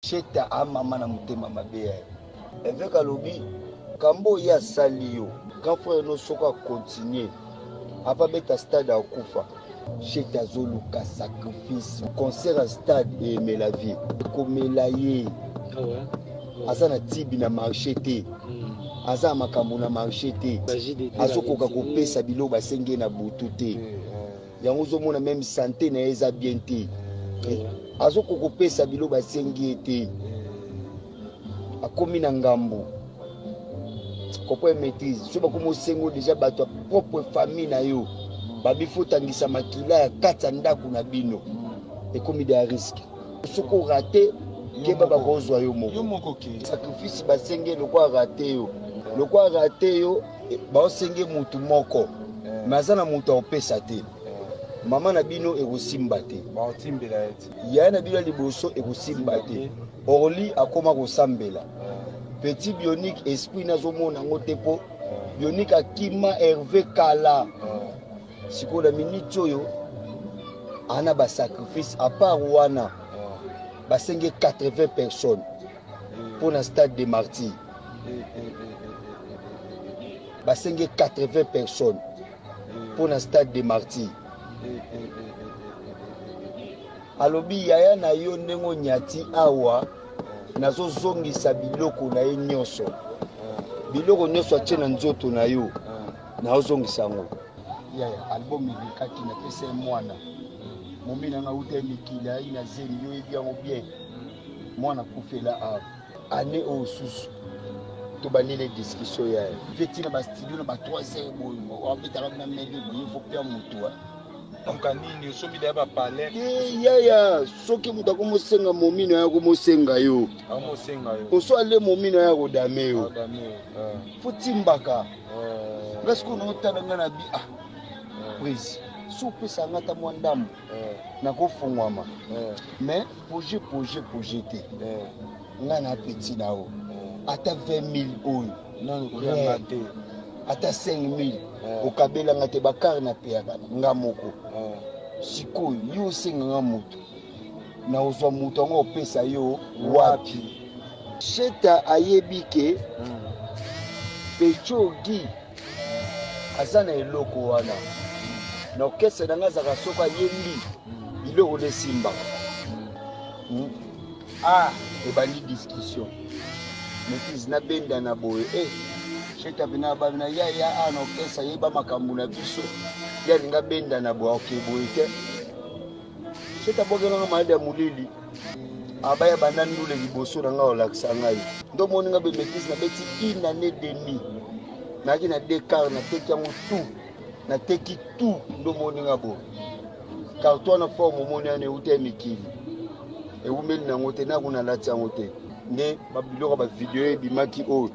Sheta a mama na motema mabe ya Eveque alobi kambo oyo ye asali yo grand frère no soko a continuer apa beta stade akufa. Sheta azoluka sacrifice concert ya stade emela vie ekomela ye Ah aza na tibi na marché te aza na makambo na marché te azokoka kopesa biloko basengi ye na butu te yango ozomona meme sante na ye eza bien te azokoka kopesa biloko basengi ye te akomi na ngambo comprend maîtrise so bakomi osengo deja bato ya propre famille na yo babifotangisa makila ya kati ya ndako na bino ekomi de risque soki orate keba bakozwa yo moko sacrifice basenge lokwa rate yo lokwa rate yo baosenge mutu moko me aza na moto akopesa te mama na bino ekosimba te yaya na bino ya liboso ekosimba te orly akoma kosambela petit bionique esprit nazomona yango te mpo bionique akima herve kala sikoyo na minute oyo ana basacrifice apart wana basenge 80 personnes mpo na stade de martyr basenge 80 personnes mpo na stade de martyr alobi yaya na yo ndenge onyati awa nazozongisa biloko na ye nyonso biloko nyonso atie na nzoto na yo naozongisa yango yaya album elekaki napesa ye mwana momi na nga uta ye mikili ayi na zemi yo oyebi yango bien mwana akufela awa année oyo susu tobandeli discussion ya ye ti na bastudio na ba 3 heures boye abetaka na mele boye fo pia motu Luka nini osombi deya bapalais te yaya soki moto akomosenga momino aya komosenga yo amosenga yo oso ale momino aya kodame yo adame yo fo timbaka nga sikoyo naotala nga na bi ah prise so opesa nga ata mwa ndambo nakofungwama mais projet projet projet te nga na petit na yo ata 20 000 oyo nano koyanga te ata 5 000 okabelanga te bakare napeyaka nga moko sikoyo yo osenga nga moto na ozwa moto yango opesa yo wapi sheta ayebi ke pechogi aza na eloko wana na orchestre na nga azalaka soki ayembi biloko nde esimbaka ah ebandi discussion maîtrise nabenda na boye e sheta pena babina ya ya a na orchestre ayeba makambo na biso ye alinga benda na boye oke boye te sheta bokelanga maladi ya molili abaya banda ndule liboso na ngai olakisa ngai nde omoni ngai be maîtrise nabeti une année demi nayaki na deux car nateki yango tout nateki tout nde omoni nga boye carton wana forme omoni wana euta ya mikili ewumeli nango te naku nalati yango te nde babiloko ya bavideo ebimaki oyo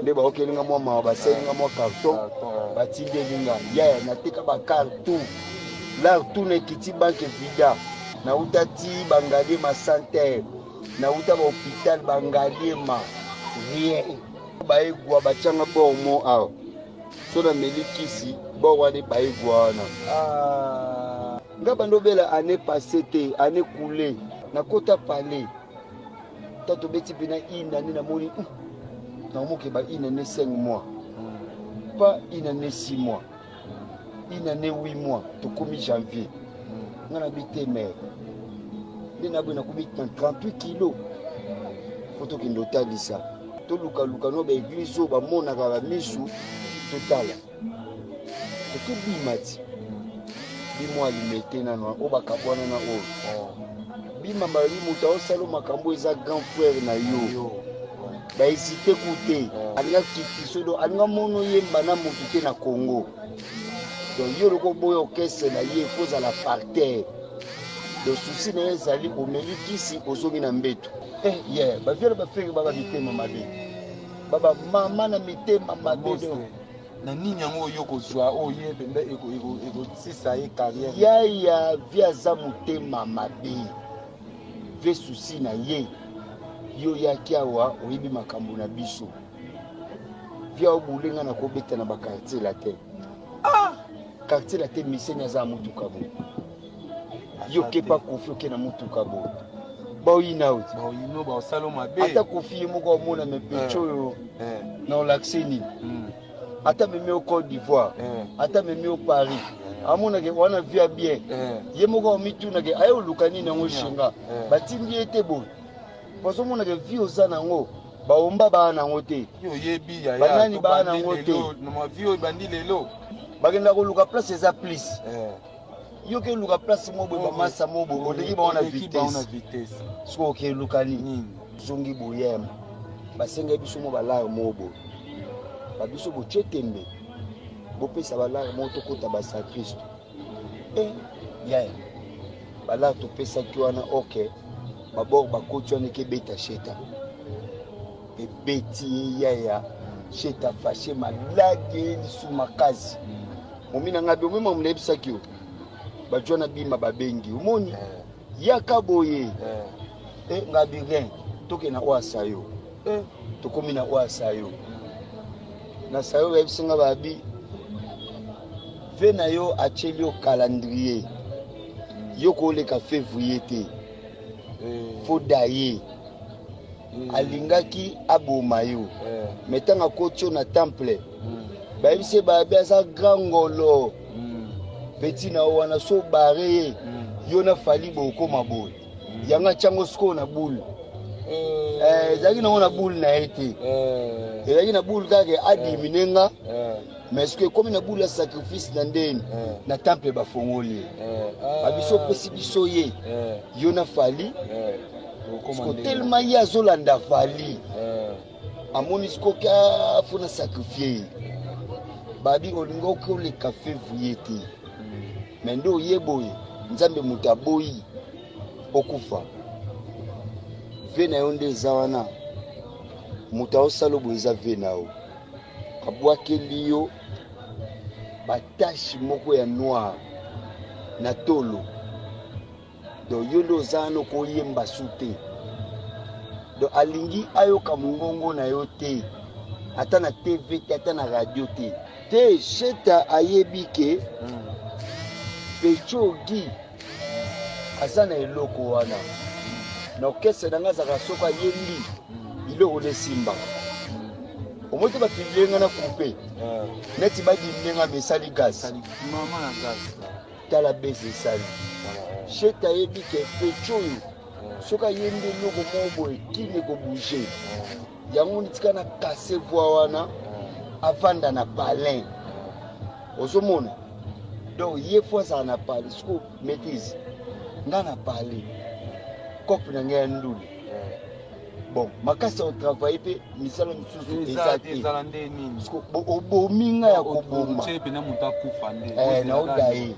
nde baokeli nga mwa mawa basali nga mwa carton batindeli nga yaya nateka bacar tout lar tout na ekiti banke vida nauta ti bangaliema santerre nauta bahôpital bangaliema rien baegwa batianga bor mo awa so nameli kisi bor wana ebaegwa wana nga bando obela année passé te année coulé nakota palais ta tobeti mpena une année namoni nakomokeba une année 5 mois pas une année 6 mois une année 8 mois tokomi janvier nga na bi te mare nde naboye nakomi na 38 kilo fo tokende otalisa tolukaluka no baeglize oyo bamonaka bamisu totala tokebima ti bimo alimete nano oyo bakabwana na oyo bima balobi moto aosala makambo eza grand frère na yo bahésite ku te alinga kitiso do alinga mono yemba na motu te na congo donc yo loko oboya orchestre na ye fo ozala par terre donc susi na ye ezali omeli kisi ozongi na mbeto eh, yeah. baviole bafeki baba mitema mabe baba mama na mitema mabe donc na nini yango oyo kozwa oyo ye mpenza ekosisa ye carrière yaya vi aza motema mabe ve susi na ye yo oyaki awa oyebi makambo na biso vi aobule nga na kobeta na bakartier la te ah! Quartier la te miseni aza na motuka boye yo kepa kofi oke na motuka boye. Baoyina yo te. Baoyino, baosala mabe. Ata Kofi ye moko amona me pecho oyo na olakise nini. Ata memi yo Côte d'Ivoire, ata memi yo Paris, amonake wana vie ya bien. Ye moko amitunake aye oluka nini yango shenga. Batindi ye te boye. Bazomonake vie oza nango, baomba baa nango te. Yo oyebi yaya. Banani baa nango te. Vie oyo ebandi lelo. Bakenda koluka place eza plus. Yo ke luka place mo boye, bamasa mo boye, oleki bango na vitesse. Soki okeluka nini, zongi boyema. Basengaki biso mo balare mo boye, babiso botie tembe, bopesa balare moko tokota basacriste. E yaya, balare topesaki wana, ok, babor bakoti wana, ekebeta sheta, ebeti ye yaya. Sheta fashe, maladi ye lisu makasi. Momi na ngai omema, nayebisaki yo bajwa na bima, babengi, omoni yaka boye. E ngabi rien, tokende na oyo asayo. Tokomi na oyo asayo, na sayo bayebisi nga, babi ve na yo atieli yo calendrier, yo koleka février te, fo daye alingaki aboma yo. Me ntango akoti yo na temple, bayebisi ye, babi aza grand ngolo, petit na yo wana so bare ye, yo na Fally bokóma boye. Yango atiango sikoyo na boule. Ezalaki nango na boule na ye te, ezalaki na boule kaka adimine nga. Mais soki ekomi na boule ya sacrifice na ndeni na temple, bafongoli ye, babiso opesi biso ye, yo na Fally. Tellement ye azolanda Fally, amoni sikoki fo na sacrifie ye. Babi olingi oki oleka février te, me nde oye boye, Nzambe moto aboyi okufa. Ve na yo nde eza wana, moto aosala boye eza ve na yo. Abwakeli yo batache moko ya noir na tolo, donc yo nde oza wana, okoyemba su te. Donc alingi ayoka mongongo na yo te, ata na TV te, ata na radio te te. Sheta ayebi ke Pechogi aza na eloko wana na orchestre na nga, azalaka soki ayembi biloko nde esimbaka. Omoi te bapublie nga na coupe neti badimine nga, me esali gaz. Tala bese esali. Sheta ayebi ke pecho oyo soki ayembi eloko moko boye, kini ekobouge. Yango tika na kase voi wana, avanda na palin, ozomona. Donc ye fo azala na palin. Siko maîtrise nga na palin, cope na ngai ya ndule. Bon, makasi ya kotravaille mpe misala misusu eza te. Obomi nga ya koboma, naoda ye,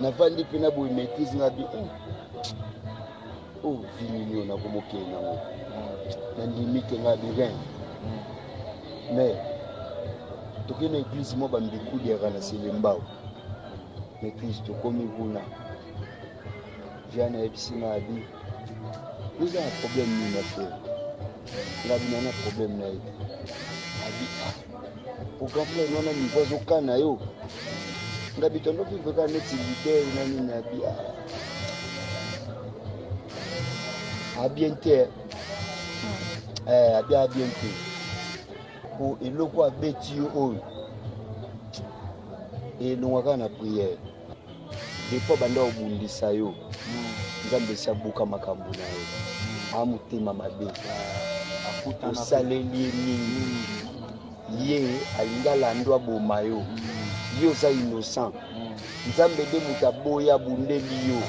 navandi mpe na boye maîtrise nga bi o vinini oyo nakomokende nango, nandimi te nga bi rien. Mais tokei na église mwa bambikudi yaka na Selembao. Maîtrise, tokomi kuna, Jeanne ayebisi nga, abi oza na problème nini na Ferre? Nga abi na problème na ye te. Abi ah, po grand frère wana niveau azokana yo. Nga bi tondo vivre kaka neti leader na nini. Abi ah, abien te, abi abien te, po eloko abeti yo oyo elongwa kaka na prière. Depuis banda obundisa yo, Nzambe esi abuka makambo na yo. A motema mabe, osaleli ye mingi, ye alingi alando aboma yo. Ye oza innocent, Nzambe nde moto aboyi, abundeli yo,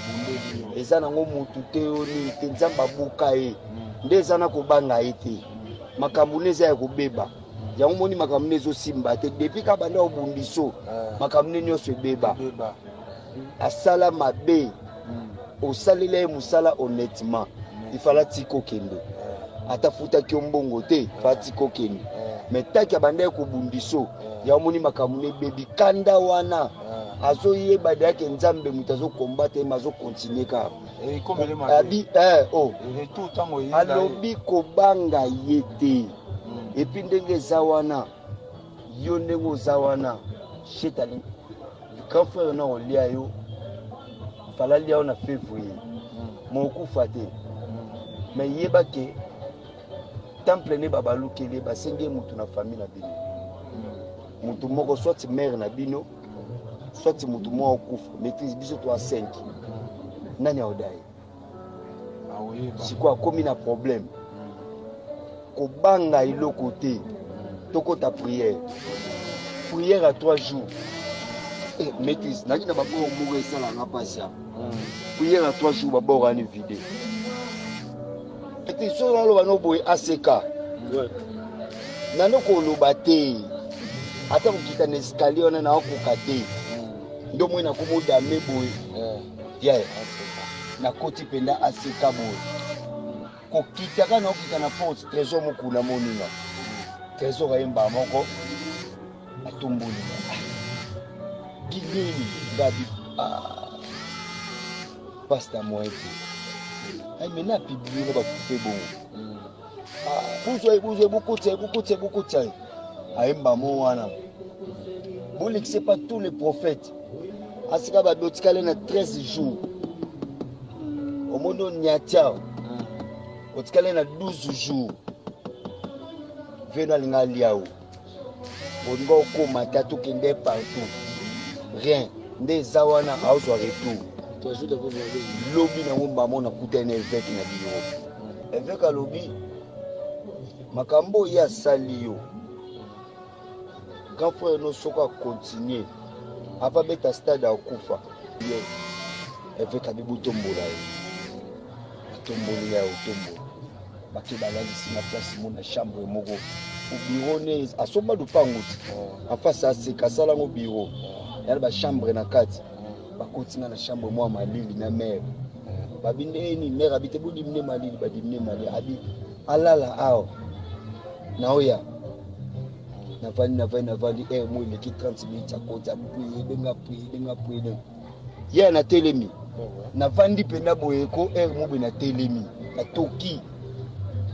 eza nango motu te, yo nini te. Nzambe abuka ye nde eza na kobanga ye te. Makambo nde eza ya kobeba, yango moni makambo nde ezosimba te. Depuis ka banda obundiso, makambo nde nyonso ebeba. Asala mabe, osalela ye mosala honnêtement, ifala tika okende. Ata futaki yo mbongo te, fa tika okende. Mais taki abanda ye kobundiso, yango moni makambo nde ebebi. Kanda wana azoyeba deyake Nzambe moto azokombate ye, ma azokontinue kaka. Abi oh. Alobi kobanga ye te. Et puis ndenge eza wana, yo ndenge oza wana, shetani grand frère na olia yo, fala lia yo na février. Mokufa te, mais yeba ke temple ne babalukeli, basengi ye mutu na famille na bino, mutu moko, soit mère na bino, soit mutu moko okufa. Maîtrise, biso toa 5, nani aoda ye? Sikoyo akomi na problème. Kobanga eloko te, tokota prière, prière à 3 jours. Eh, maîtrise, naki na babord moko esalanga mpasi ya prière à 3 jours, babord wana vide. Maîtrise, soki naloba no boye, aseka nano koloba te, ata kokita na escalier wana naokoka te. Nde omoi nakomodame boye ye, nakoti mpenza aseka boye, kokita kaka, naokita na porte, Trésor Mokuna moninga, Trésor ayemba moko, atomboli gideni ngabi: "Ah, pasteur, moyen te. Ai maintenant apublie na bakupe bongo, bozwa ye, bozwa ye, bokotisa ye, bokotisa ye, bokotisa ye." Ayemba mo wana, bolekise pas tous les prophètes. Asika babi otikali na 13 jours, omoni oniatia, otikali na 12 jours. Veno alinga alia o olinga okóma te, tokende partout, rien nde eza wana, aozwa retour. Lobi nango mbamo nakutani na évêque na bureau. Évêque alobi makambo oyo asali yo, grand frère no, soki akontinue ava beta stade, akufa ye. Évêque abi botombola ye, atomboli ye, otombola bake, balalisi na place mo na chambre moko, bureau ne asomba lupango ti en face, aseka asalango bureau yana, bachambre na kati. Bakoti nga na chambre mwa malili na mare, babi ndeni mare abi te bodimine malili, badimine malili, abi alala awa. Naoya navandi, navandi, navandi, heure mo eleki 30 minutes, akoti, apui ebenga, pui ebenga, pui ebenga ye, natelemi, navandi mpenza boye ko, heure mo boye natelemi, natoki,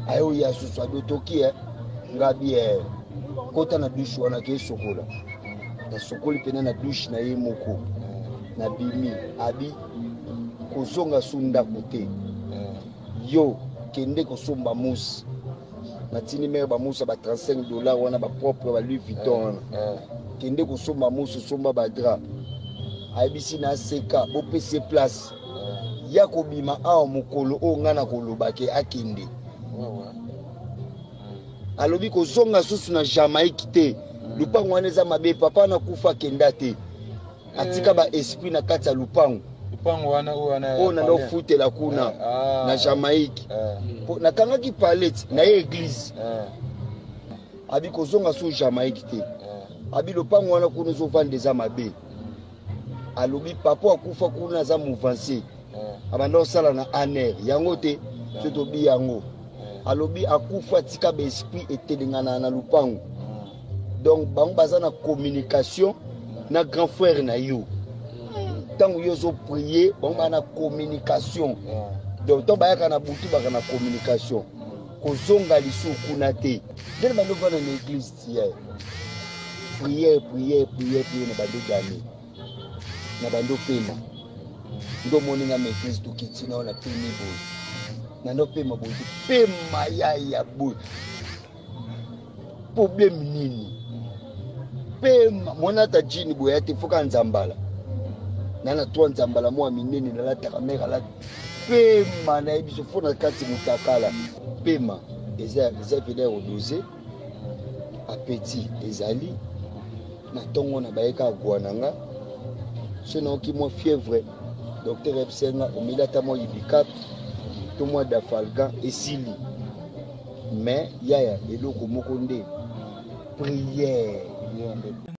ayoya susu, abi otoki e ngabi e kota na douche wana, ke esokola. Nasokoli mpena na douche na ye moko, nabimi. Abi kozonga su ndako te, yo kende kosomba mousse. Natindi mare bamousse ya ba 35 $ wana, bapropre, ba Louis Vuitton wana. Kende kosomba mousse, osomba badraps. Ayebisi na aseka, bopesi ye place ya kobima awa. Mokolo oyo ngai na koloba ke akende, alobi kozonga susu na Jamaïque te, lupango wana eza mabe, papa nakufa, akenda te, atika baesprit na kati ya lupango. Lupango wana oyo wana? Oyo nanda ofutela kuna na Jamaïque. Nakangaki palette na ye église. Abi kozonga su Jamaïque te, abi lopango wana kuna ezovanda eza mabe. Alobi papa akufa kuna, aza mouvancier, abanda kosala na ANR yango te, so tobi yango. Alobi akufa, atika baesprit etelengana na lupango. Donc bango baza na communication na grand frère na yo. Ntango yo ozoprie, bango baza na communication. Donc ntango bayaka na butu, baka na communication. Kozonga lisusu kuna te. Ndenge bando ovanda na église tiere, prière, prière, prière, prière, na bando dame na bando pema. Nde omoni nga maîtrise, tokiti nao na pemi boye, nando pema boye te, pema yaya boye, problème nini? Pema mwana ata jini boye ate foka nzambala na trois nzambala mwa minene nalataka, mare alata pema nayebi so fo na kati motakala. Pema eza pena ya kodose, appétit ezali na ntongo na bayeka agwa na nga. So naoki mwa fièvre, docteur ayebisi nga omeli ata mwa Ibucap to mwa Dafalgan, esili. Mais yaya, eloko moko nde prière.